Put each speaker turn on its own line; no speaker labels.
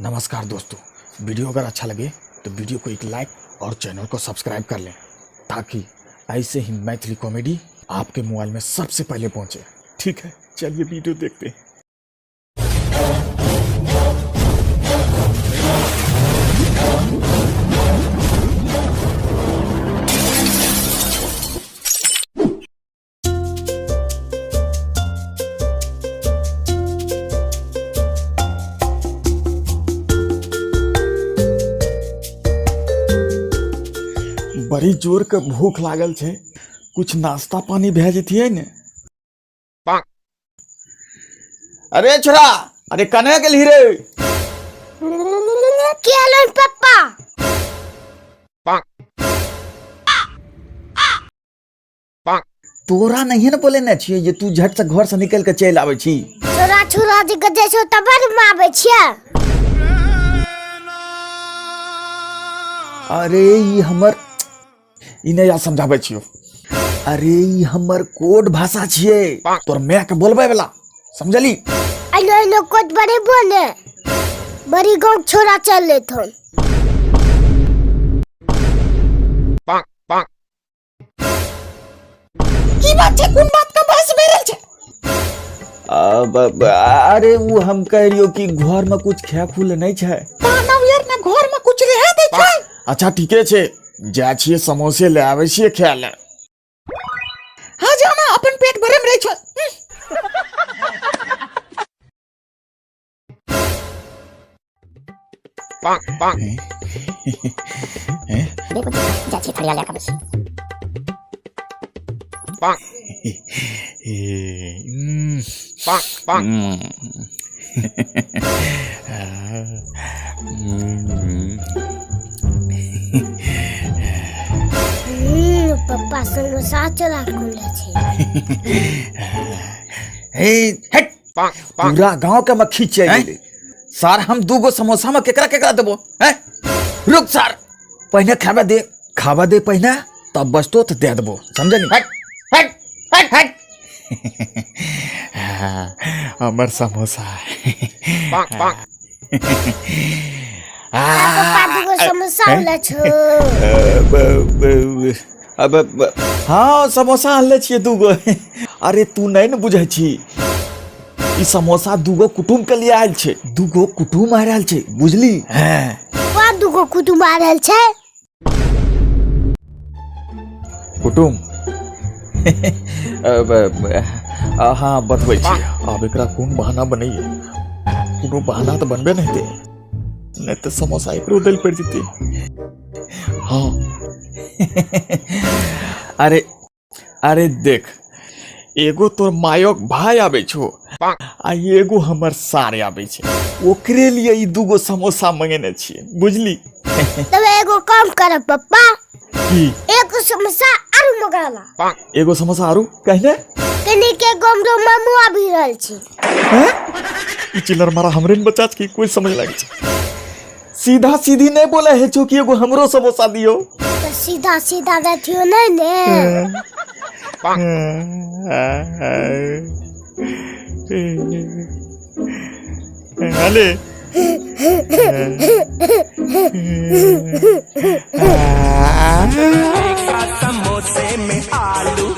नमस्कार दोस्तों, वीडियो अगर अच्छा लगे तो वीडियो को एक लाइक और चैनल को सब्सक्राइब कर लें ताकि ऐसे ही मैथिली कॉमेडी आपके मोबाइल में सबसे पहले पहुंचे। ठीक है, चलिए वीडियो देखते हैं। बड़ी जोर के भूख लागल छै, कुछ नाश्ता पानी भए जतियै ने। अरे छोरा, अरे कने गेलही रे?
के एलन पप्पा?
तोरा नहीं ने बोलेने छियै जे तू झट से घर से निकल के चलि आबै छी।
छोरा छोरा जे गजै छौ तबे ने आबै छियै।
अरे ई हमर ई नहि याद समझाबै छियौ। अरे ई हमर कोड भाषा छियै, तोर माय के बोलबै वाला, समझली?
अइलो अइलो कोट बड़े बोले बड़ी गाँव छोरा चल लेथन।
की बात छै, कोन बात का बहस भए रहल छै? अरे वो हम कह रहियो कि घर में कुछ खाए खुले नहीं छै।
मानव यार ना घर में कुछ रह दे छै।
अच्छा ठीके छै, जाइ छियै समोसे ले आबै छियै खाए ले।
हाँ जाना अपन पेट भरे में रहे छो।
पप्पा समोसा चोरा खोले छै।
हे हट, पूरा गांव के मक्खी चल गेलै सार। हम दूगो समोसा में केकरा केकरा देबो हैं? रुक सार, पहिने खाबे दे, खाबे दे पहिने, तब बचतो तो दे देबो, समझली? हट हट हट हट, हमर समोसा।
पप्पा दूगो समोसा आनले छौ।
अब हाँ समोसा आनले छियै दूगो। अरे तू नहीं ने बुझै छी, ई समोसा दूगो कुटुम के लिए आयल छै, दूगो कुटुम आ रहल छै, बुझली? हैं
पप्पा दूगो कुटुम आ रहल छै?
कुटुम अब, हाँ बतबै छी। आब एकरा कोन बहाना बनैये? कोनो बहाना तऽ बनबे नहीं दे, नहीं तऽ समोसा एकरो दैल पड़ि जेतै। हाँ अरे अरे देख, एगो तोर मायक भाई आबै छौ आ एगो हमर सार आबै छै, ओकरे लिए ई दूगो समोसा मंगेने छियै, बुझली?
तब एगो काम कर पप्पा।
की?
एगो समोसा आरू मंगा ला।
एगो समोसा आरू कहने?
कनी के गोमरो मामू आबि रहल छै।
हैं? ई चिल्लर मारा हमरे ने बच्चा की कोई समझ लागे छै। सीधा सीधी नहीं बोले है छो कि एगो हमरो समोसा दियो।
तऽ सीधा सीधा रहथियो नहीं ने।
अले
समोसे में आलू